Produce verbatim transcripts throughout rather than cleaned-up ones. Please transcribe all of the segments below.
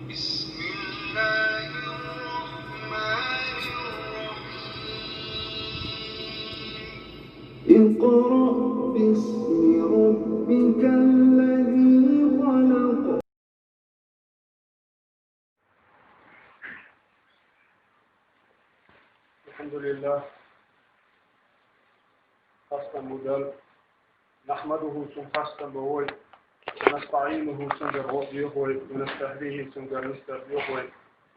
بسم الله الرحمن الرحيم. اقرأ باسم ربك الذي خلق. الحمد لله. Хастам бу Далла. نحمده, цунна хастам бу вай. ونستعينه, цунгара гӀо доьху вай. ونستهديه, цунгара нисдар доьху вай.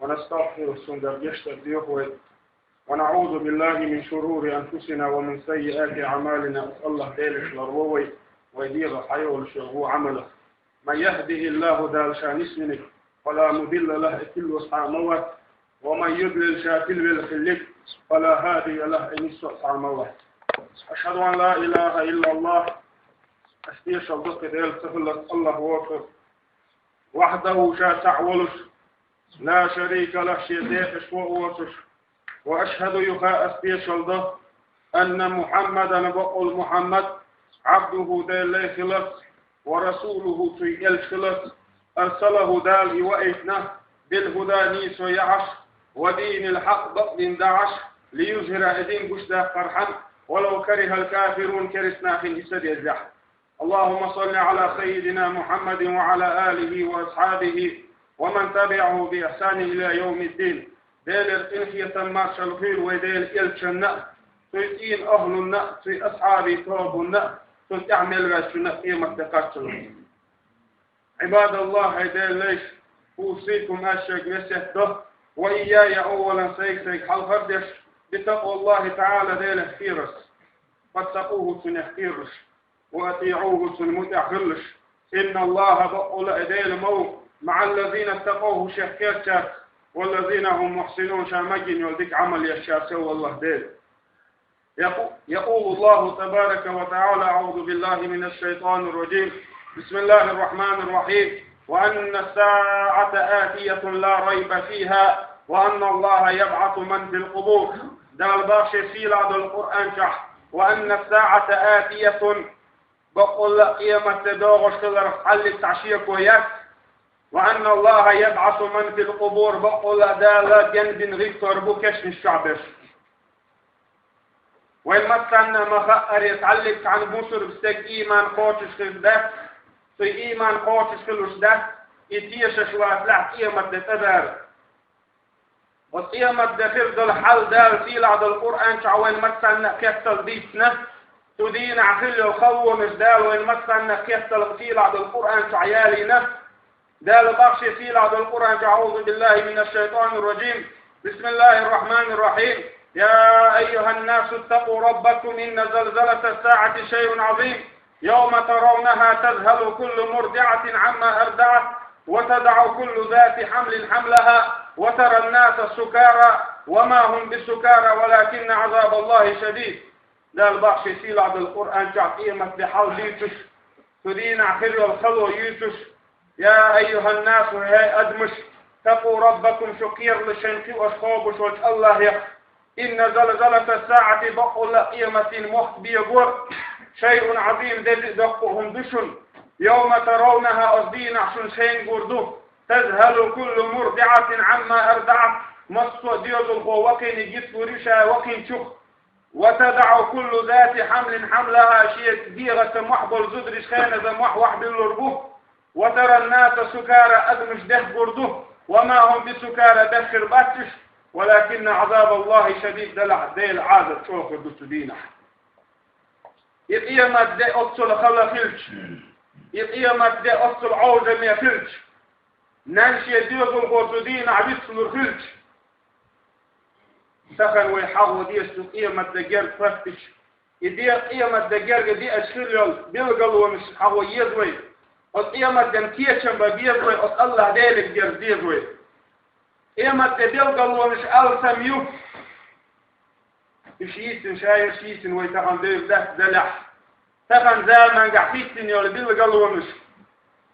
ونستغفره, цунгара гешт дар доьху вай. ونعوذ بالله من شرور أنفسنا ومن سيئات أعمالنا. АллахӀ Делах ларло вай, вай дегӀа хьайолуш йолу Ӏамалах. من يهده الله, Дала Ша нисвиниг, فلا مضل له, и тилла цхьа а ма вац. ومن يضلل, Ша тилвелла хиллиг, فلا هادي له, и нисса а цхьа а ма вац. أشهد أن لا إله إلا الله, ас тешалла до кхин Дела ца хиларца АллахӀ воцург, وحده, Ша цхьаъ волуш, لا شريك له, шен декъашхо а воцуш, وأشهد, юха ас тешалла до, أن محمدا, бакъволу Мухьаммад, عبده, Делан лай хиларца, ورسوله, цуьнан элча хиларца, أرسله, Дала и ваийтина, بالهدى, нийсо яхьаш, ودين الحق, бакъдин дахьаш, ليظهره, и дин гучудаккхархьама, ولو كره الكافرون, керста нахана и ца деззехь. اللهم صل على سيدنا محمد وعلى آله وأصحابه ومن تبعه بإحسان إلى يوم الدين. Делера къинхетам, маршалла хуьлда вай Делан элчанна а, цуьнан динан ахӀлунна а, цуьнан асхьабийн тобанна а, цунна тӀаьхьа мел ваьчунна а къематде кхаччалц. عباد الله, хӀай Делан лайш, أوصيكم, ас шайга весет до, وإياي أولا, сайга-сайга хьалхара деш, بتقوى الله تعالى, Делах кхерарца. فاتقوه, цунах кхералаш. وأطيعوه, цунна муьтӀахь хилалаш. إن الله, бакъволу а Дела ма ву, مع الذين اتقوا, шех кхерчаьрца, والذين هم محسنون, ша магийна йолу дика Ӏамал еш, ша сов валлахӀ Дела. يقو-، يقول الله تبارك وتعالى: أعوذ بالله من الشيطان الرجيم. بسم الله الرحمن الرحيم. وأن الساعة آتية لا ريب فيها وأن الله يبعث من في القبور. Дала боху шен сийлахь долу Къуръан чохь: وأن الساعة آتية, бакъволла а къематде догӀуш хиларх хьаллиг цхьа шеко яц. وأن الله يبعث من في القبور, бакъволла а Дала денбина гӀиттор бу кешнаш чохь берш. Вайн массарна а ма хаъара, цхьаллиг цхьана бусурба стеган ийман кхочуш хир дац, цуьнан ийман кхочуш хилуш дац, и тешаш вацалахь къематде цӀа дара. Оцу къематде хир долу хьал Дала сийлахь долу Къуръан чохь вайн массарна а кхетта дийцина, цу дийнахь хила йолу халонаш Дала вайн массарна а кхетта сийлахь долу Къуръан чохь ялийна. Дала боху шен сийлахь долу Къуръан чохь: أعوذ بالله من الشيطان الرجيم. بسم الله الرحمن الرحيم. يا أيها الناس اتقوا ربكم إن زلزلة الساعة شيء عظيم. يوم ترونها تذهل كل مرضعة عما أرضعت وتضع كل ذات حمل حملها وترى الناس سكارى وما هم بسكارى ولكن عذاب الله شديد. Дала боху шен сийлахь долу Къуръан чохь къематде хьал дуьйцуш, цу дийнахь хир йолу хало юьйцуш: يا أيها الناس, хӀей адамаш, اتقوا ربكم, шу кхералаш шайн кхиош кхобуш волчу АллахӀах. إن زلزلة الساعة, бакъволла а къематан мохк бегор, شيء عظيم, деза а доккха а хӀума ду шуна. يوم ترونها, оцу дийнахь шуна шайна гур ду. تذهل كل مرضعة عما أرضعت, массо а доьзалхо вакхийниг йицлур ю ша вакхийначух. وتضع كل ذات حمل حملها, шен дегӀаца мохь болу зударша хеназа мохь охьабиллур бу. وترى الناس سكارى, адамаш дехгур ду, وما هم بسكارى, деххир бац уьш, ولكن عذاب الله شديد, делахь Делан Ӏазап чӀогӀа хир ду цу дийнахь. И къематде оццул хала хилча, и къематде оццул Ӏожаме хилча, нанна шен доьзалхо цу дийнахь вицлур хилча, тахана вай хьахо деза цу къематде герга хӀоьттича, и де къематде герга деача хила йолу билгалонаш хьахо еза вай. Оцу къематден кечам бан беза вай, оцу АллахӀ Деле герга деза вай. Къематде билгалонаш алсам ю. Уьш йийцина, шайерш йийцина вай тахана девр дац делахь. Тахана замангахь хӀиттина йолу билгалонаш,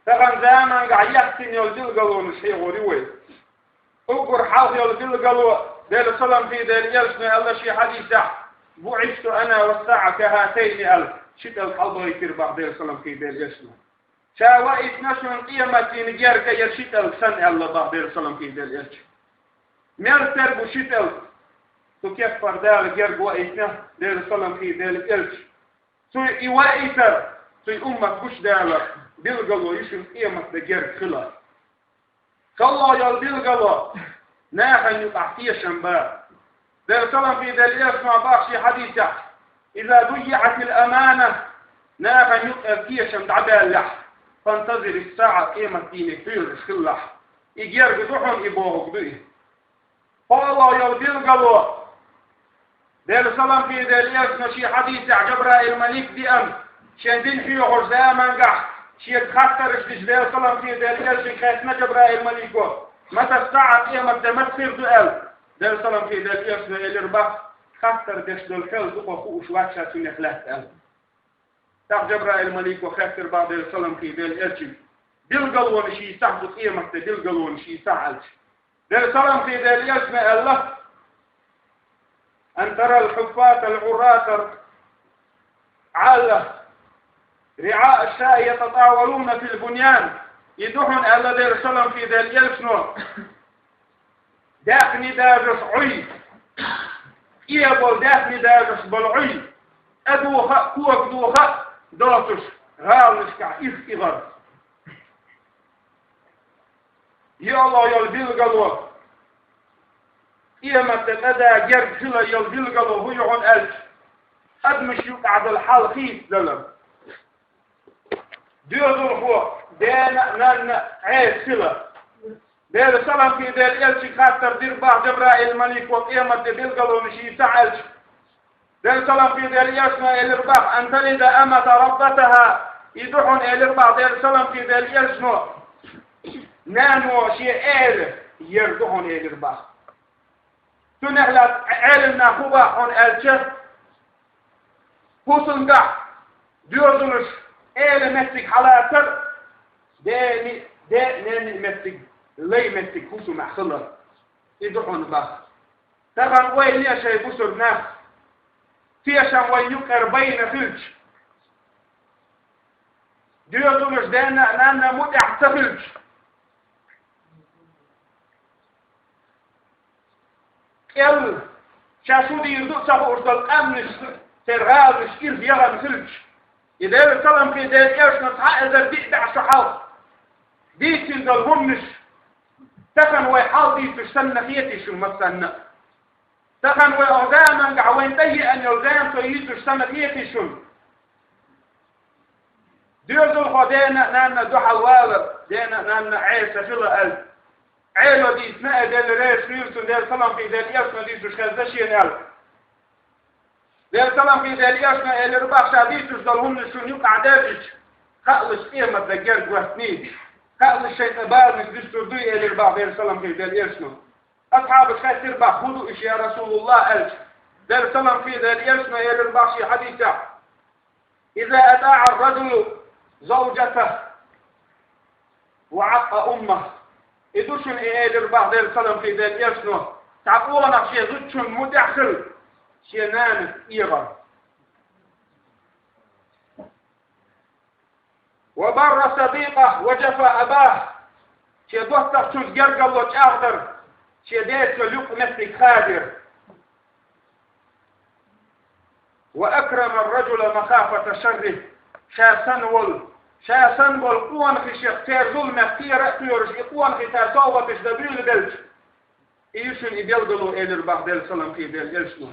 тахана замангахь яьхкина йолу билгалонаш хьехор ю вай. Уггар хьалха йолу билгало, Делан салам хуьлда элчане, аьлла шен хьадисехь: بعثت أنا والساعة كهاتين, аьлла, ши пӀелг хьалабахийтира боху Делан салам хуьлда элчане. Ша ваийтина шуна къематдийнан герга ер ши пӀелг санна, аьлла бах Делера салам хилда элчано. Мел тера бу ши пӀелг? Цу кеппара Дала герга ваийтина Делера салам хилда элча. Цуьнан и ваийтар, цуьнан уммат гучадаьлар билгало ю шуна къематде герга хилар. ШоллагӀа йолу билгало нахана юкъахь тешам бан. Делера салам хилда элчано бах шен хьадисехь: «Иза дуййиӀатил амана», нахана юкъара тешам дӀабаьллехь, «фантазирис саӀа», къематдийнан кхоьруш хилалахь. И герга ду хьуна, и бохург ду и. КхоалгӀа йолу билгало, Делера салам хилда элчано шен хьадисехь Жабраил-малик деана, шен дин хьоьхучу заманахь шега хаттарш дича Делера салам хилда элчане хаьттина Жабраил-малико: «Мата саӀа», къематде маца хир ду аьлла. Делера салам хилда элчано элира бах: «Хаттар деш долу хьол дукха хууш вац ша цунах лаьцна», аьлла. ТӀаккха Жабраил-малико хаьттира бах Делера салам хилда элчане: «Билгалонаш йийцахь, цу къематде билгалонаш йийцахь», аьлча. Делера салам хилда элчано аьлла: «Ан тарал хьуффатал Ӏуратал Ӏалла риӀаа шаи ятатӀавалуна фил буньян». И ду хьуна, аьлла Делера салам хилда элчано, даьхни дажош Ӏуй, кӀе болу даьхни дажош болу Ӏуй, тӀе доха а, кога доха а доцуш, гӀаланашкахь ирх игӀар. ЙоьалгӀа йолу билгало, къематде тӀедаа герга хила йолу билгало хӀун ю хьуна аьлча, адамаш юкъахь долу хьал хийцадалар. Доьзалхо дена а, нанна а Ӏеса хила. Делера салам хилда элчане хаттар дира бах Жабраил-малико къематде билгалонаш йийцахь аьлча. Делера салам хилда элчано элира бах: «Ан талида амату раббатаха». И ду хьуна, элира бах Делера салам хилда элчано, нано шен эла ер ду хьуна, элира бах. Цунах лаьцна Ӏелам нах хӀун боху хьуна аьлча, хӀусамехь доьзалш эла меттиг хьалацар, ден а, ден а, ненан а меттиг, лай меттиг хӀусамехь хилар. И ду хьуна бах. Тахана вайна а, шайн бусург нах, тешам вайн юкъара байна хилча, доьзалш дена а, нанна а мутӀахь ца хилча, кӀел, ша шу дийр ду а ца хууш долу къаьмнаш, церан гӀаланаш ирх яхана хилча, и Делера салам хилда элчано цхьа эзар диъ бӀе шо хьалха дийцина долу хӀуманаш, тахана вай хьал дийцуш санна хетий шуна массанна а? Тахана вай оха заманахь вайна тӀееана йолу зама со йийцуш санна хетий шуна? Доьзалхо дена а, нанна а дуьхьал валар, дена а, нанна а Ӏеса хила аьлла. Ӏело дийцина а, Делера реза хуьлда цунна, Делера салам хилда элчано дийцуш хезна шена аьлла. Делера салам хилда элчано элира бах: «Ша дийцуш долу хӀуманаш шуна юкъахь даьржича, хаалаш къематде герга гӀоьртиний, хаалаш шайн тӀе баланаш дуьстур дуй», элира бах Делера салам хилда элчано. Асхьабаша хаьттира бах: «ХӀун ду уьш, я Расулаллах?» аьлча. Делера салам хилда элчано элира бах шен хьадисехь: «Иза атаӀа ар-раджулу завджатаху ва Ӏаккъа уммаху». И ду шуна, и элира бах Делера салам хилда элчано, цхьа къонах шен зудчунна мутӀахь хила, шен нанас эгӀар. «Ва барра садикъаху ва джафа абаху». Шен доттагӀчуьнца гергарло чӀагӀдар, шен дечу юкъаметтиг хадийр. «Ва акрама ар-раджула махафата шаррихи». Ша санна волу, ша санна болу къонахий шех, церан зуламех кхера а кхоьруш, и къонахий цара совгӀаташ дан буьйлабелча, и ю шуна и билгало, элира бах Делера салам хилда элчано.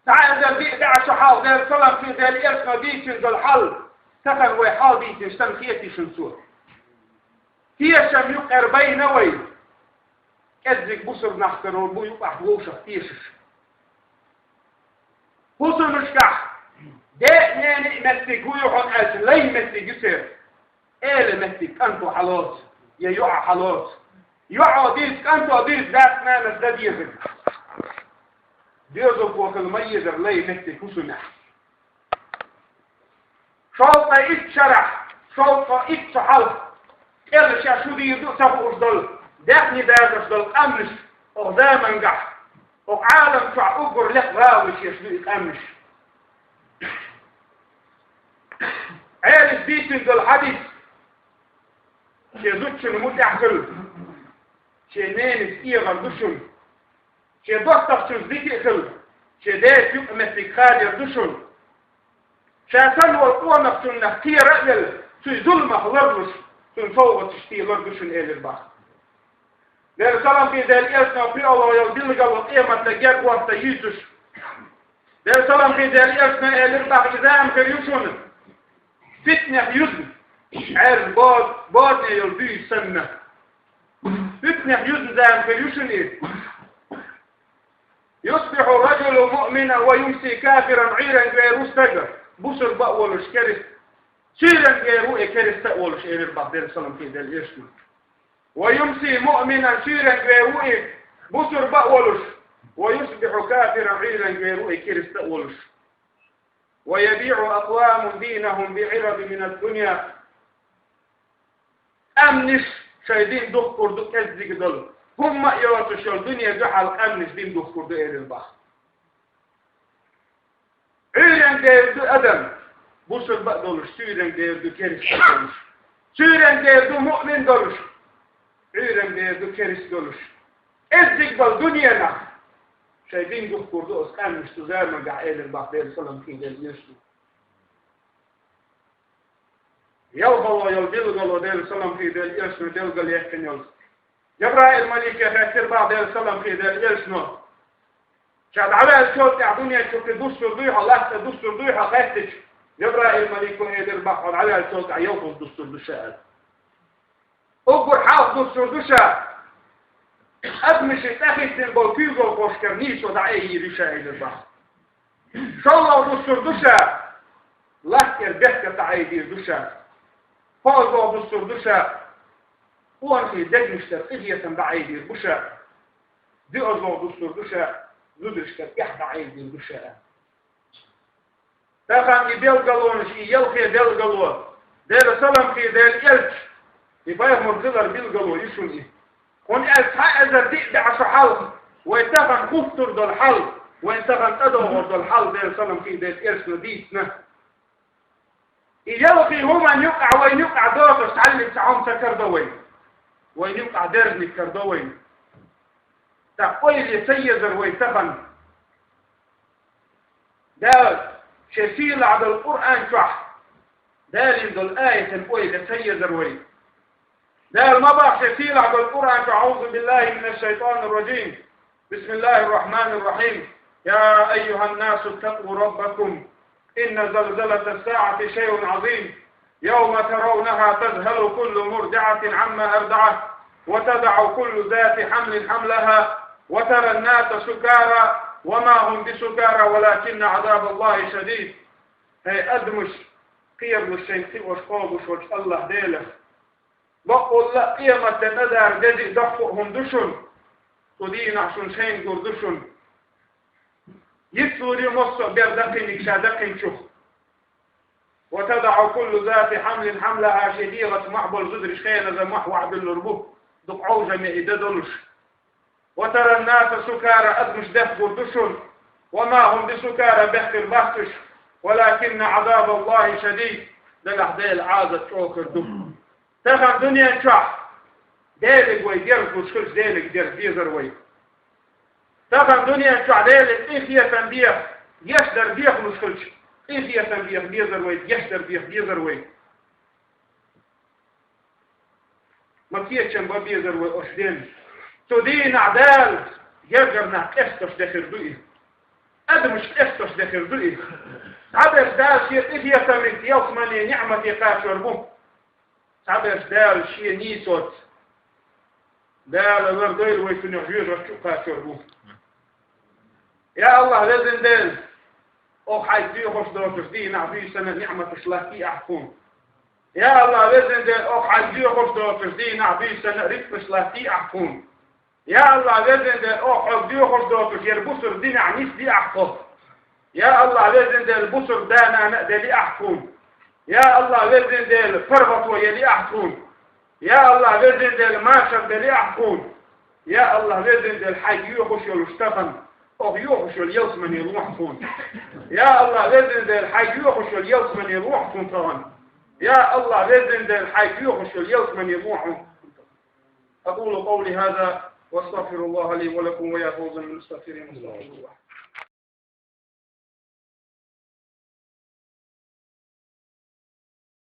Цхьа эзар диъ бӀе шо хьалха Делера салам хилда элчано дийцина долу хьал, тахана вай хьал дийцинчу санна хетий шуна цо? Тешам юкъара байна вай. КӀеззиг бусург нах карор бу юкъахь вовшах тешаш. ХӀусамашкахь ден а, ненан а меттиг хӀун ю хьуна аьлча, лай меттиг ю церан. Эла меттиг кӀанто хьалоцу, я йоӀа хьалоцу. ЙоӀо дийца, кӀанто дийца дац-нанас дан дезарг. Доьзалхо хила ма езара лай меттиг хӀусамехь. Шовзткъе итт шарахь, шовзткъе итт шо хьалха, кӀел ша шу дийр ду а ца хууш долу, даьхни дажош долу къаьмнаш, оха заманахь, оха Ӏалам чохь уггар лекха гӀаланаш еш ду и къаьмнаш. Ӏелас дийцина долу хьадис: шен зудчунна муьтӀахь хила, шен ненаца эгӀар ду шуна, шен доттагӀчунца дика а хила, шен деца юкъаметтиг хадийр ду шуна. Ша санна волу къонахчунна кхера а велла, цуьнан зуламах ларлуш, цуьнан совгӀаташ телор ду шуна, элира боху. Делан салам хуьлда элчано, пхоьалгӀа йолу билгало къематде гергахӀотта йийцуш. Делан салам хуьлда элчано, элира боху, и зама хир ю шуна фитнех юзна, Ӏаьржа бо-, бодане йолу буьйса санна. Фитнех юзна зама хир ю шуна и. «Юсбихьу раджулун муъминан ва юмси кафиран», Ӏуьйранга вер ву стаг, бусурба а волуш, керста, суьйранга вер ву и, керста а волуш, элира боху Делан салам хуьлда элчано. «Ва юмси муъминан», суьйранга вер ву и, бусурба а волуш, «ва юсбихьу кафиран», Ӏуьйранга вер ву и, керста а волуш. «Ва ябиъу акъвамун динахум би Ӏирадин минад-дунья». Къаьмнаш шайн дин духкур ду кӀеззиг долу, хӀумма а йоцуш йолу дуьне дуьхьал къаьмнаш дин духкур ду, элира боху. Ӏуьйранга вер ду адам, бусурба а долуш, суьйранга вер ду керста а долуш, суьйранга вер ду муъмин долуш, Ӏуьйранга вер ду керста долуш. КӀеззиг болу дуьненахь шайн дин духкур ду оцу къаьмнаш цу заманахь, элира боху Делан салам хуьлда элчано. ЯлхалгӀа йолу билгало, Делан салам хуьлда элчано, билгалъяьккхина йолу. Жабраил-малике хаьттира боху Делан салам хуьлда элчано. Ша дӀаваьллачул тӀаьхьа дуьнен чу кхин дуссур дуй хьо, латта дуссур дуй хьо хаьттича, Жабраил-малико элира боху, хьо дӀаваьллачул тӀаьхьа ялхалгӀа дуссур ду ша аьлла. Уггар хьалха дуссур ду ша адамашна тӀехӀиттина болу куьйгалхошкара нийсо дӀаайъийр ю ша, элира боху. ШолгӀа дуссур ду ша латтера бехке дӀаайъийр ду ша. ПоьазалгӀа дуссур ду ша къонахий дегнаш тӀера къинхетам дӀаайъийр бу ша. ДоьазалгӀа дуссур ду ша зударшкара эхь дӀаайъийр ду ша. Тахана и билгалонаш, и ялхе билгало, Делан салам хуьлда элча, и пайхамар хилар билгало ю шуна и. ХӀунда аьлча цхьа эзар диъ бӀе шо хьалха, вай тахана хӀуттур долу хьал, вайн тахана тӀедогӀур долу хьал Делан салам хуьлда элчано дийцина. И ялхий хӀуманна юкъахь, вайна юкъахь доцург цхьаллиг цхьа хӀума ца карадо вайна. Вайна юкъахь дерзаниг карадо вайна. ТӀаккха ойла ца езар вай тахана. Дала шен сийлахь долу Къуръан чохь далийна долу аятан ойла ца езар вай. Дала ма боху шен сийлахь долу Къуръан чохь: «Аъузу биллахи минаш шайтанир раджим. Бисмиллахир рахманир рахим. Я айюханнасу ттакъу раббакум. Инна залзалатас саати шайъун азим. Явма таравнаха тазхьалу куллу мурдиатин Ӏамма ардаат, ва тадаъу куллу зати хьамлин хьамлаха, ва таран наса сукара, ва ма хӀум бисукара, валакинна Ӏазабаллахи шадид». ХӀей адамаш, кхералаш шайн кхиош кхобуш волчу АллахӀ Делах. Баккъалла а къематде назар деза а доккха а хӀума ду шуна. Цу дийнахь шуна шайна гур ду шуна. Йицлур ю массо а бер даккхийниг ша даккхинчух. «Ва тадаъу куллу зати хьамлин хьамлаха», шен дегӀаца мохь болу зударш хеназа мохь вахьабуьллур бу, дукха Ӏовжаме и дан долуш. «Ва таран наса сукара», адамаш дехна гур ду шуна. «Ва ма хӀум бисукара», бехкар бац уьш. «Валакинна Ӏазабаллахи шадид», делахь Делан Ӏазап чӀогӀа хир ду. Тахана дуьнен чохь Деле вай дерзалуш хилча, Деле дерза дезар вай. Тахана дуьнен чохь Деле къинхетам беха, гечдар бехалуш хилча, къинхетам беха безар вай, гечдар беха безар вай. Ма кечам бан безар вай оцу ден. Цу дийнахь Дала гергара нах къестош дехир ду и. Адамаш къестош дехир ду и. Цхьаберш Дала шен къинхетамца ялсамане ниӀмате кхачор бу. Цхьаберш Дала шен нийсоца, Дала лардойла вай, цунах жоьжахати чу кхачор бу. Я АллахӀ, везан Дела, оха хьайга доьхуш доцуш дийнахь буьйсанна ниӀматаш латтий ахь тхуна. Я АллахӀ, везан Дела, оха хьайга доьхуш доцуш дийнахь буьйсанна рицкъаш латтий ахь тхуна. Я АллахӀ, везан Дела, оха хьайга доьхуш доцуш яра бусурба динехь нисдий ахь тхо. Я АллахӀ, везан Дела, бусурба да-нана а делий ахь тхуна. Я АллахӀ, везан Дела, паргӀато елий ахь тхуна. Я АллахӀ, везан Дела, машар делий ахь тхуна. Я АллахӀ, везан Дела, хьайга йоьхуш йолуш тахана, оха йоьхуш йолу ялсамане лохьа тхуна. Я АллахӀ, везан Дела, хьайга йоьхуш йолу ялсамане лохьа тхуна тахана. يا الله، بإذن الله، حيكون شو اليوم من يروحوا. أقول قولي هذا وأستغفر الله لي ولكم، ويا فوزا من المستغفرين، أستغفر الله.